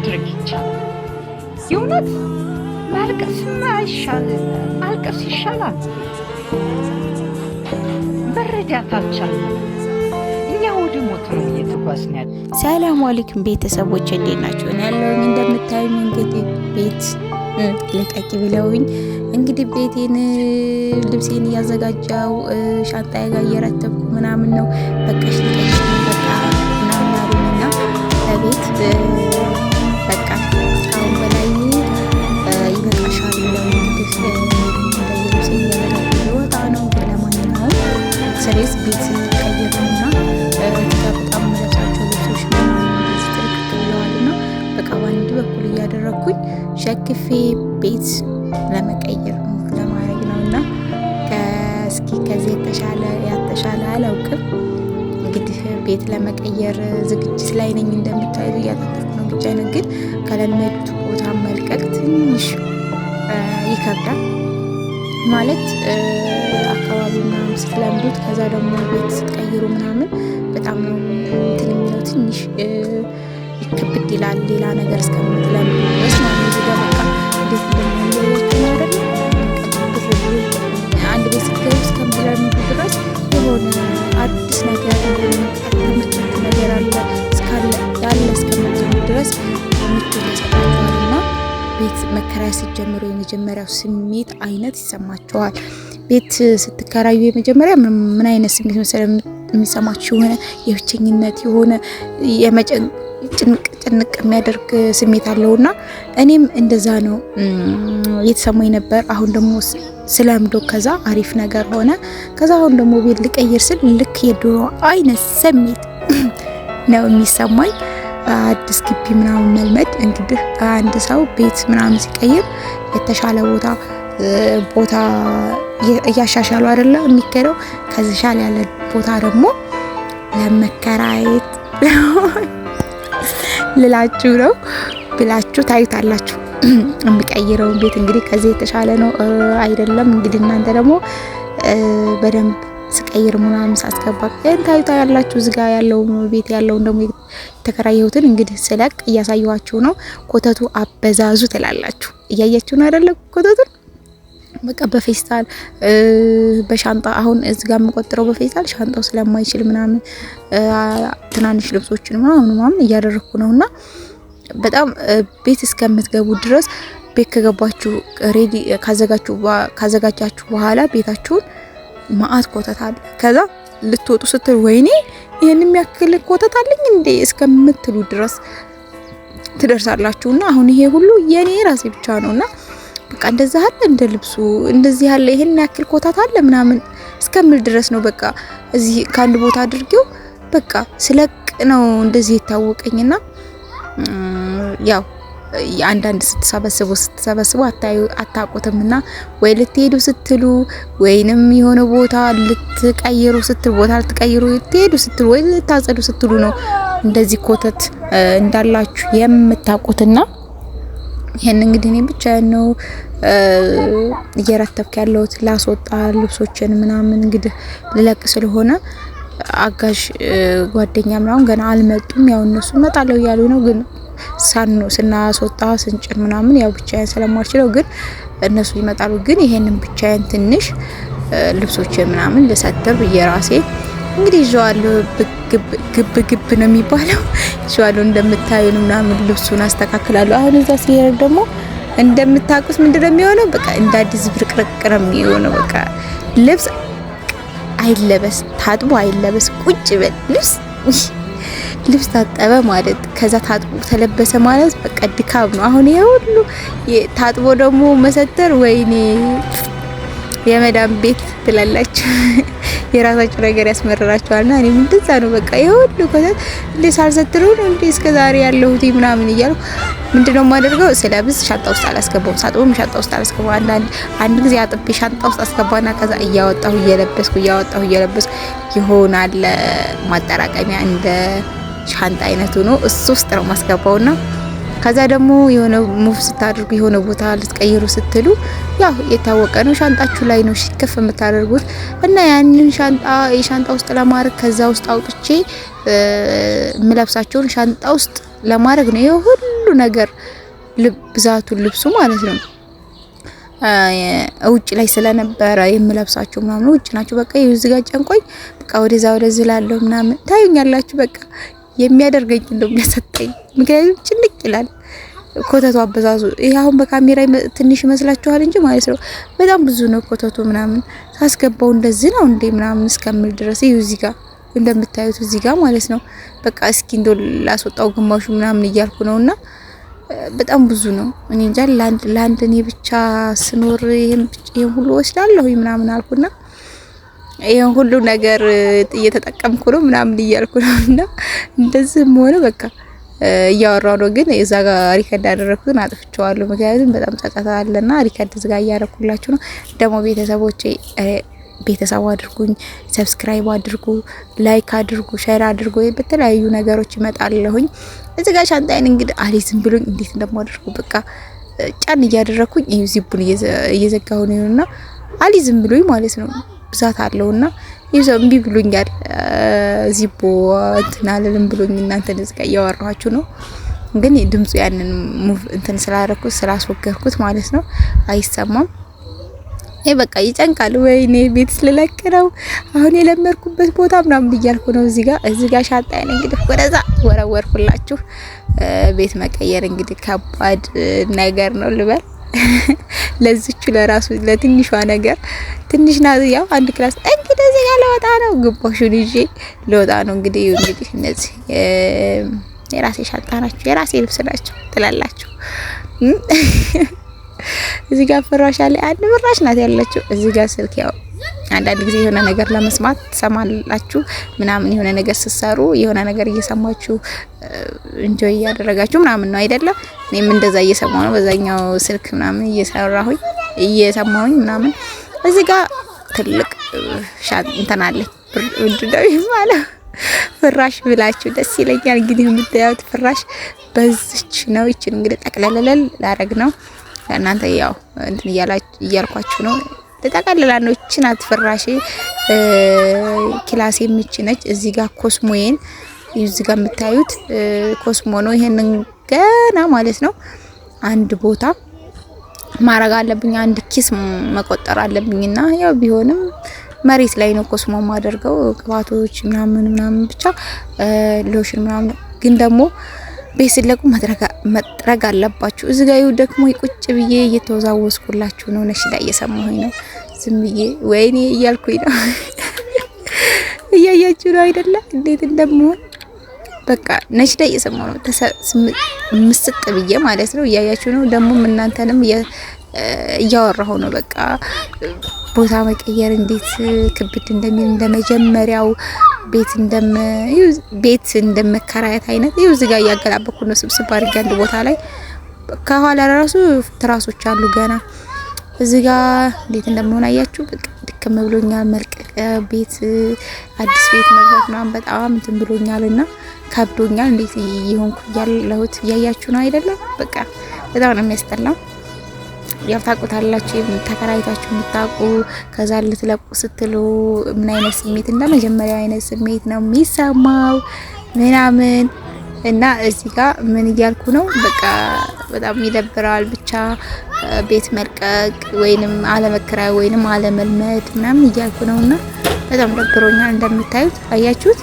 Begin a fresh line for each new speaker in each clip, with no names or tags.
ማድረግ ይቻላል? የእውነት ማልቀስማ አይሻል? ማልቀስ ይሻላል። መረዳት አልቻልንም። እኛ ወደ ሞት ነው እየተጓዝን ያለ።
ሰላም አለይኩም ቤተሰቦች፣ እንዴት ናቸው? እኔ ያለሁኝ እንደምታዩኝ እንግዲህ ቤት ልቀቂ ብለውኝ እንግዲህ ቤቴን ልብሴን እያዘጋጀው ሻንጣዬ ጋር እየረተብኩ ምናምን ነው። በቃሽ ልቀቂ በቃ ምናምን አሉኝና ቤት በቃ ከአሁን በላይ ይበቃሻል ብለው እንግዲህ እንደዚህ ልብሴን እያዘጋጀሁ ልወጣ ነው። ለማንኛውም ስሬስ ቤት ስትቀይር ነውና በጣም የምለብሳቸው ልብሶች ምናምን እንደዚህ ጥርቅት ብለዋል እና በቃ በአንድ በኩል እያደረግኩኝ ሸክፌ ቤት ለመቀየር move ለማድረግ ነው እና እስኪ ከዚህ የተሻለ ያተሻለ አላውቅም። እንግዲህ ቤት ለመቀየር ዝግጅት ላይ ነኝ። እንደምታዩት እያጣጠፍኩ ነው። ብቻ ነው ግን ከለመዱት ቦታ መልቀቅ ትንሽ ይከብዳል። ማለት አካባቢ ምናምን ስትለምዱት ከዛ ደግሞ ቤት ስትቀይሩ ምናምን በጣም ነው እንትን የሚለው፣ ትንሽ ይከብድ ይላል። ሌላ ነገር እስከምትለምዱ ድረስ ማለት ነው። እዚህ ጋር በቃ እንዴት እንደሚሆን እያያችሁ ነው አይደለ? አንድ ቤት ስትገቡ እስከምትለምዱ ድረስ የሆነ አዲስ ነገር ያልተመቻችሁ ነገር አለ እስካለ ያለ እስከምትሉ ድረስ ምቾት ያሰጣችኋል እና ቤት መከራየት ስትጀምሩ የመጀመሪያው ስሜት አይነት ይሰማችኋል። ቤት ስትከራዩ የመጀመሪያ ምን አይነት ስሜት መሰለህ የሚሰማችሁ? የሆነ የብቸኝነት፣ የሆነ ጭንቅ ጭንቅ የሚያደርግ ስሜት አለውና እኔም እንደዛ ነው የተሰማኝ ነበር። አሁን ደግሞ ስለምዶ ከዛ አሪፍ ነገር ሆነ። ከዛ አሁን ደግሞ ቤት ልቀይር ስል ልክ የድሮ አይነት ስሜት ነው የሚሰማኝ። አዲስ ግቢ ምናምን መልመድ፣ እንግዲህ አንድ ሰው ቤት ምናምን ሲቀይር የተሻለ ቦታ እያሻሻሉ አይደለ የሚከደው? ከዚህ ያለ ቦታ ደግሞ ለመከራየት ልላችሁ ነው ብላችሁ ታዩታላችሁ። የሚቀይረውን ቤት እንግዲህ ከዚህ የተሻለ ነው አይደለም። እንግዲህ እናንተ ደግሞ በደንብ ስቀይር ምናምን ሳስገባ ታዩታ ያላችሁ። እዚህ ጋር ያለው ቤት ያለውን ደግሞ የተከራየሁትን እንግዲህ ስለቅ እያሳየኋችሁ ነው። ኮተቱ አበዛዙ ትላላችሁ። እያያችሁ ነው አይደለ? ኮተቱን በቃ በፌስታል በሻንጣ፣ አሁን እዚህ ጋር የምቆጥረው በፌስታል ሻንጣው ስለማይችል ምናምን ትናንሽ ልብሶችን ምናምን ምናምን እያደረኩ ነውና በጣም ቤት እስከምትገቡ ድረስ፣ ቤት ከገባችሁ ready ካዘጋጃችሁ በኋላ ቤታችሁን ማአት ኮተት አለ። ከዛ ልትወጡ ስትል ወይኔ ይህን የሚያክል ኮተት አለኝ እንዴ እስከምትሉ ድረስ ትደርሳላችሁና አሁን ይሄ ሁሉ የኔ ራሴ ብቻ ነውና በቃ እንደዛ አለ፣ እንደ ልብሱ እንደዚህ ያለ ይሄን ያክል ኮታት አለ ምናምን እስከምል ድረስ ነው። በቃ እዚህ ከአንድ ቦታ አድርጌው በቃ ስለቅ ነው እንደዚህ የታወቀኝና ያው አንዳንድ ስትሰበስቡ ስትሰበስቡ አታዩ አታውቁትምና ወይ ልትሄዱ ስትሉ ወይንም የሆነ ቦታ ልትቀይሩ ስትሉ፣ ቦታ ልትቀይሩ ልትሄዱ ስትሉ ወይ ልታጸዱ ስትሉ ነው እንደዚህ ኮተት እንዳላችሁ የምታውቁትና ይሄን እንግዲህ እኔ ብቻዬን ነው እየረተብክ ያለሁት። ላስወጣ ልብሶችን ምናምን እንግዲህ ልለቅ ስለሆነ አጋዥ ጓደኛ ምናምን ገና አልመጡም። ያው እነሱ እመጣለሁ እያሉ ነው፣ ግን ሳኑ ስናስወጣ ስንጭን ምናምን ያው ብቻዬን ስለማልችለው ግን እነሱ ይመጣሉ። ግን ይሄንን ብቻዬን ትንሽ ልብሶችን ምናምን ልሰትር የራሴ እንግዲህ ይዤዋለሁ። ግብ ግብ ነው የሚባለው፣ ይዤዋለሁ። እንደምታዩን ምናምን ልብሱን አስተካክላለሁ። አሁን እዛ ሲሄድ ደግሞ እንደምታውቁት ምንድነው የሚሆነው? በቃ እንደ አዲስ ብርቅርቅ ነው የሚሆነው። በቃ ልብስ አይለበስ፣ ታጥቦ አይለበስ፣ ቁጭ በል። ልብስ ታጠበ ማለት ከዛ ታጥቦ ተለበሰ ማለት በቃ ድካም ነው። አሁን ይሄ ሁሉ ታጥቦ ደግሞ መሰተር፣ ወይኔ የመዳም ቤት ትላላችሁ። የራሳችሁ ነገር ያስመረራችኋልና እኔም እንደዛ ነው። በቃ ይሄ ሁሉ ኮተት እንዴ ሳልሰትሩ ነው እንዴ እስከዛሬ ያለሁት ምናምን እያልኩ ምንድነው የማደርገው? ስለብስ ሻንጣ ውስጥ አላስገባውም፣ ሳጥቦም ሻንጣ ውስጥ አላስገባውም። አንዳንድ አንድ ጊዜ አጥቤ ሻንጣ ውስጥ አስገባና ከዛ እያወጣሁ እየለበስኩ እያወጣሁ እየለበስኩ ይሆናል። ማጠራቀሚያ እንደ ሻንጣ አይነቱ ነው፣ እሱ ውስጥ ነው ማስገባውና ከዛ ደግሞ የሆነ move ስታደርጉ፣ የሆነ ቦታ ልትቀይሩ ስትሉ ያው የታወቀ ነው፣ ሻንጣችሁ ላይ ነው ሽክፍ የምታደርጉት እና ያንን ሻንጣ የሻንጣ ውስጥ ለማድረግ ከዛ ውስጥ አውጥቼ የምለብሳቸውን ሻንጣ ውስጥ ለማድረግ ነው ይሄ ሁሉ። ሁሉ ነገር ብዛቱ ልብሱ ማለት ነው ውጭ ላይ ስለነበረ የምለብሳቸው ምናምን ውጭ ናቸው። በቃ እዚህ ጋር ጨንቆኝ በቃ ወደዛ ወደዚህ ላለው ምናምን ታዩኛላችሁ። በቃ የሚያደርገኝ እንደው የሚያሰጠኝ፣ ምክንያቱም ጭንቅ ይላል ኮተቱ አበዛዙ። ይሄ አሁን በካሜራ ትንሽ ይመስላችኋል እንጂ ማለት ነው በጣም ብዙ ነው ኮተቱ ምናምን። ሳስገባው እንደዚህ ነው እንዴ ምናምን እስከምል ድረስ ይኸው እዚህ ጋር እንደምታዩት እዚህ ጋር ማለት ነው። በቃ እስኪ እንደው ላስወጣው ግማሹ ምናምን እያልኩ ነውና በጣም ብዙ ነው። እኔ እንጃ ለአንድ እኔ ብቻ ስኖር ይሄን ሁሉ ወስዳለሁ ምናምን አልኩና ይሄን ሁሉ ነገር እየተጠቀምኩ ነው ምናምን እያልኩ ነው። እና እንደዚህም ሆነ በቃ እያወራሁ ነው፣ ግን እዛ ጋር record ያደረኩትን አጥፍቼዋለሁ። ምክንያቱም በጣም ጫጫታ አለና record እዚህ ጋር እያረኩላችሁ ነው። ደግሞ ቤተሰቦቼ ቤተሰቡ አድርጉኝ፣ subscribe አድርጉ፣ like አድርጉ፣ share አድርጉ። በተለያዩ ነገሮች ይመጣለሁኝ። እዚህ ጋር ሻንጣዬን እንግዲህ አልይዝም ብሎኝ እንዴት እንደማደርጉ በቃ ጫን እያደረኩኝ ይኸው ዚፑን እየዘጋሁ ነው እና አልይዝም ብሎኝ ማለት ነው። ብዛት አለውና ይዘው እምቢ ብሎኛል። ዚቦ እንትን አልልም ብሎኝ እናንተ እዚህ ጋር እያወራኋችሁ ነው። ግን ድምፁ ያንን move እንትን ስላደረኩት ስላስወገድኩት ማለት ነው አይሰማም። ይሄ በቃ ይጨንቃል። ወይኔ ቤት ስለለቅ ነው አሁን የለመድኩበት ቦታ ምናምን እያልኩ ነው። እዚህ ጋር ሻንጣዬን እንግዲህ ወደዛ ወረወርኩላችሁ። ቤት መቀየር እንግዲህ ከባድ ነገር ነው ልበል። ለዚቹ ለራሱ ለትንሿ ነገር ትንሽ ናት። ያው አንድ class እንግዲህ እዚህ ጋር ለወጣ ነው፣ ግቦሹን ይዤ ለወጣ ነው። እንግዲህ እነዚህ የራሴ ሻንጣ ናቸው፣ የራሴ ልብስ ናቸው ትላላችሁ። እዚህ ጋር ፍራሽ አለ። አንድ ፍራሽ ናት ያለችው። እዚህ ጋር ስልክ፣ ያው አንዳንድ ጊዜ የሆነ ነገር ለመስማት ትሰማላችሁ ምናምን፣ የሆነ ነገር ስትሰሩ የሆነ ነገር እየሰማችሁ enjoy እያደረጋችሁ ምናምን ነው አይደለም? እኔም እንደዛ እየሰማሁ ነው። በዛኛው ስልክ ምናምን እየሰራሁኝ እየሰማሁኝ ምናምን። እዚህ ጋር ትልቅ እንትን አለ፣ ምንድን ነው የሚባለው? ፍራሽ ብላችሁ ደስ ይለኛል። እንግዲህ የምታዩት ፍራሽ በዚች ነው። ይችን እንግዲህ ጠቅለለለል ላረግ ነው። እናንተ ያው እንትን እያልኳችሁ ነው። ተጠቀልላ ነው። እቺ ናት ፍራሼ። ክላሴ የምች ነች። እዚህ ጋር ኮስሞዬን እዚህ ጋር የምታዩት ኮስሞ ነው። ይሄንን ገና ማለት ነው አንድ ቦታ ማረግ አለብኝ፣ አንድ ኪስ መቆጠር አለብኝና ያው ቢሆንም መሬት ላይ ነው ኮስሞ ማደርገው፣ ቅባቶች ምናምን ምናምን ብቻ ሎሽን ምናምን። ግን ደግሞ ቤት ስለቁ መጥረግ አለባችሁ። እዚህ ጋር ደግሞ ቁጭ ብዬ እየተወዛወዝኩላችሁ ነው። ነሽዳ እየሰማሁኝ ነው። ዝም ብዬ ወይኔ እያልኩኝ ነው። እያያችሁ ነው አይደለ? እንዴት እንደምሆን በቃ ነሽዳ እየሰማሁ ነው። ምስጥ ብዬ ማለት ነው። እያያችሁ ነው። ደግሞ እናንተንም እያወራሁ ነው። በቃ ቦታ መቀየር እንዴት ክብድ እንደሚል እንደመጀመሪያው ቤት እንደም ቤት እንደመከራየት አይነት። ይኸው እዚህ ጋር እያገላበኩ ነው ስብስብ አድርጌ አንድ ቦታ ላይ። ከኋላ ራሱ ትራሶች አሉ ገና። እዚህ ጋር እንዴት እንደምሆን አያችሁ። በቃ ድክም ብሎኛል። መልቀቅ ቤት አዲስ ቤት መግባት ምናምን በጣም እንትን ብሎኛልና ከብዶኛል። እንዴት እየሆንኩ ያለሁት እያያችሁ ነው አይደለም? በቃ በጣም ነው የሚያስጠላው። ያው ታውቁታላችሁ፣ ተከራይታችሁ የምታውቁ ከዛ ልትለቁ ስትሉ ምን አይነት ስሜት እንደ መጀመሪያው አይነት ስሜት ነው የሚሰማው ምናምን። እና እዚህ ጋር ምን እያልኩ ነው? በቃ በጣም ይደብራል። ብቻ ቤት መልቀቅ ወይንም አለመከራየት ወይንም አለመልመድ ምናምን እያልኩ ነውና በጣም ደብሮኛል። እንደምታዩት አያችሁት፣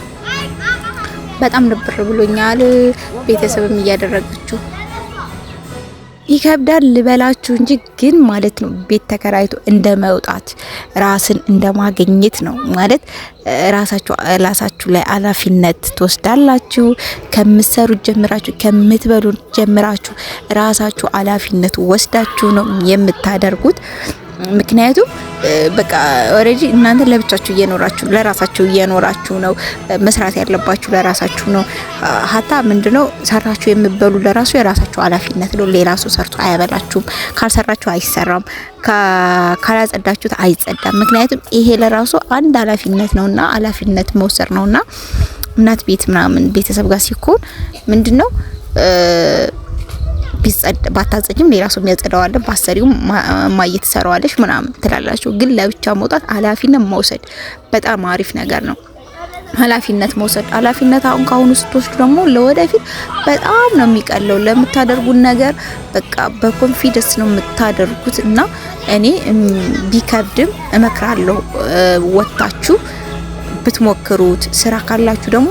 በጣም ደብር ብሎኛል። ቤተሰብም እያደረገችው ይከብዳል ልበላችሁ እንጂ ግን ማለት ነው ቤት ተከራይቶ እንደ መውጣት ራስን እንደ ማግኘት ነው ማለት። ራሳችሁ ራሳችሁ ላይ ኃላፊነት ትወስዳላችሁ። ከምትሰሩት ጀምራችሁ ከምትበሉ ጀምራችሁ ራሳችሁ ኃላፊነት ወስዳችሁ ነው የምታደርጉት። ምክንያቱም በቃ already እናንተ ለብቻችሁ እየኖራችሁ ለራሳችሁ እየኖራችሁ ነው። መስራት ያለባችሁ ለራሳችሁ ነው። ሀታ ምንድነው ሰራችሁ የምበሉ ለራሱ የራሳችሁ ኃላፊነት ነው። ሌላ ሰው ሰርቶ አያበላችሁም። ካልሰራችሁ አይሰራም። ካላጸዳችሁት አይጸዳም። ምክንያቱም ይሄ ለራሱ አንድ ኃላፊነት ነውና ኃላፊነት መውሰድ ነውና እናት ቤት ምናምን ቤተሰብ ጋር ሲኮን ምንድነው ባታጸጅም ሌላ ሰው የሚያጸዳው አለ፣ ባሰሪውም እማዬ ትሰራዋለች ምናምን ትላላችሁ። ግን ለብቻ መውጣት ኃላፊነት መውሰድ በጣም አሪፍ ነገር ነው። ኃላፊነት መውሰድ። ኃላፊነት አሁን ካሁኑ ስትወስዱ ደግሞ ለወደፊት በጣም ነው የሚቀለው። ለምታደርጉት ነገር በቃ በ confidence ነው የምታደርጉት። እና እኔ ቢከብድም እመክራለሁ ወጥታችሁ ብትሞክሩት። ስራ ካላችሁ ደግሞ